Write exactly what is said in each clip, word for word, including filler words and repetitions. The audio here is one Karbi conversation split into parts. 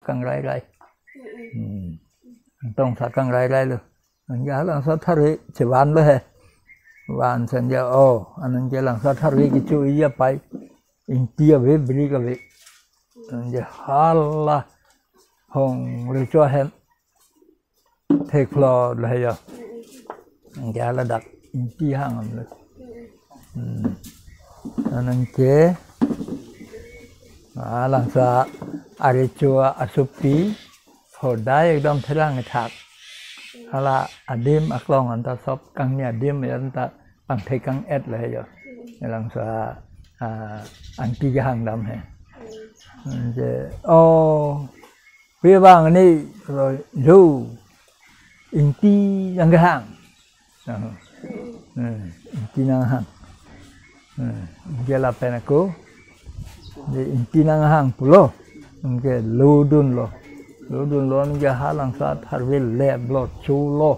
kangrai rai. Hmm. Tong sa kangrai rai lo. Anke halangso tharve chevan lo he. Van sen ja o, anke langso tharve kecho-i apai. Ingti ave, brik ave. Anke hala hong recho ahem theklo lo he jo. Anke haladak ingti hang am lo. Hmm. Anke halangso arecho asopi hodai ekdom thelang thak. Hala adim aklong anta sop kangni adim anta pangthek kang-et lo he jo. Halangso a, a, angti kehang dam he. Anke, oh, pi bang ni, ro, jo, ingti nanghang. Hmm, ingti nanghang. Hmm, anke lapen ako, di ingti nanghang pulo. Anke lodunlo. Lodunlo, anke halangso tharve lep lo, cholo.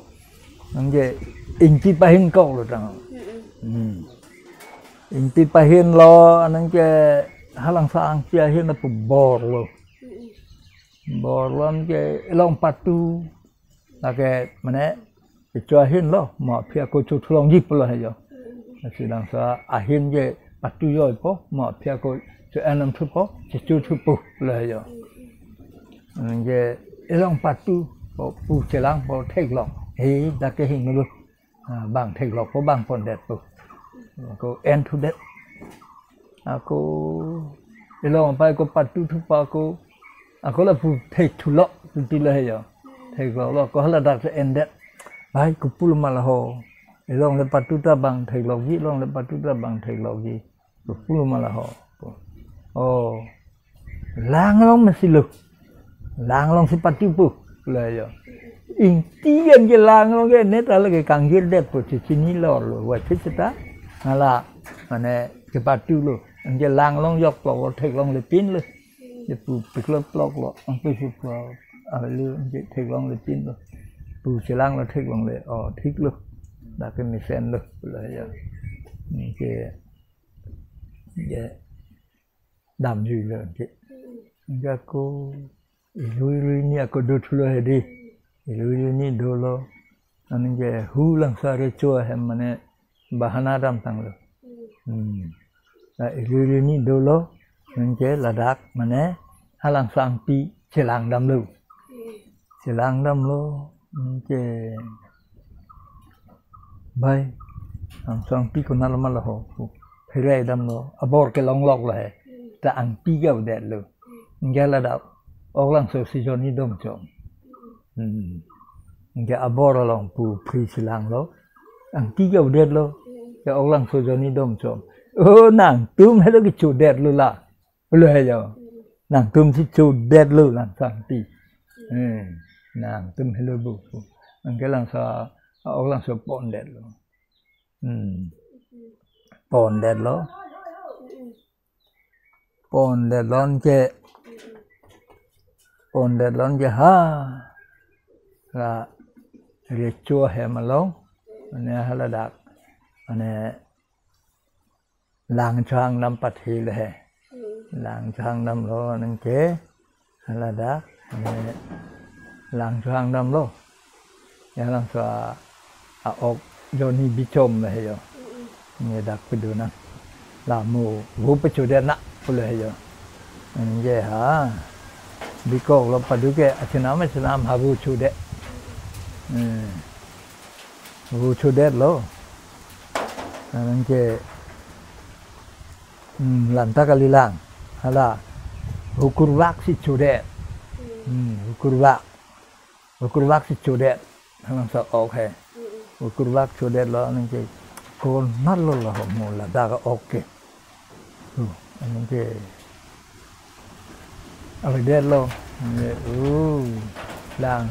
Anke ingti pahin kok lo tang. Hmm. Ingti pahin lo, anke halangso angti ahin apu bor lo. Bor lo anke elong patu. Lake mane kecho ahin lo, mo aphi ako chothu longji pulo he jo. Lasi langso ahin ke patu joi po, mo aphi ako cho-en nam thupo, checho thupo pulo he jo. Anke elong patu po, pu chelang po theklong. He, dak ke hing lo. Ah, bang theklong po, bang pondet po. Ako en thudet. Ako elong apai ako patu thupo ako. Ako lapu thek thulo, puti lo he jo. Theklong lo, ako haladak si endet. Bai, kopulo ma la ho. Elong le patu ta bang theklongji, elong le patu ta bang theklongji. Kopulo ma la ho. Oh. Langlong mesi lo. Langlong si patu po. Lo jo. Ingti an ke langlong ke ne ta lake kanggirdet po, chechinilo lo. Wa chita. Hala, mane kepatu lo. Anke langlong joklo, theklongle pin lo. Jepu piklo plok lo, angpi suplok. Alu anke theklongle pin lo. Pu chelang lo theklongle. Oh, thik lo. Dak ke mesen lo. Lo jo. Anke, ya, damjuilo anke. Anke ako ilui ilui ni ako do thulo he di. Ilui ilui ni dolo. Anke halangso arecho ahem mane bahana dam tanglo. Hmm. Ah, ilui ilui ni dolo. Anke ladak mane halangso angti chelang damlo. Chelang damlo. Anke bai, halangso angti konat lo ma la ho. Pherai damlo. Abor kelonglok lo he. Ta angti ke avedetlo. Anke ladak oklangso si jonni dom chom. Hmm. Anke abor along pu phri chelang lo. Angti ke avedetlo. Ke oklangso jonni dom chom. Oh, nangtum helo kechodet lo la. Lo he jo. Nangtum si chodet lo langso angti. Hmm. Nangtum helo bu. Anke langso, oklangso pondet lo. Hmm. Pondet lo. Pondet lo anke, pondet lo anke ha. La recho ahem along. Mane haladak. Mane lang chohang dam pathi lo he. Lang chohang damlo anke. Haladak, ne lang chohang damlo. Ya langso a, a-ok jonni bichom lo he jo. Ne dak pidun nang. La mo vo pachodet nang pulo he jo. Anke ha. Bikok lo padu ke achenam achenam ha vo chodet. Hmm. Vo chodetlo. Anke Hmm, lanta kalilang. Hala. Hukurvak si chodet. Hmm, hukurvak. Hukurvak si chodet. Halangso ok he. Hukurvak chodet lo anke. Konat lo la ho mo ladak ok ke. Huh, anke. Avedetlo. Ne, uh, lang.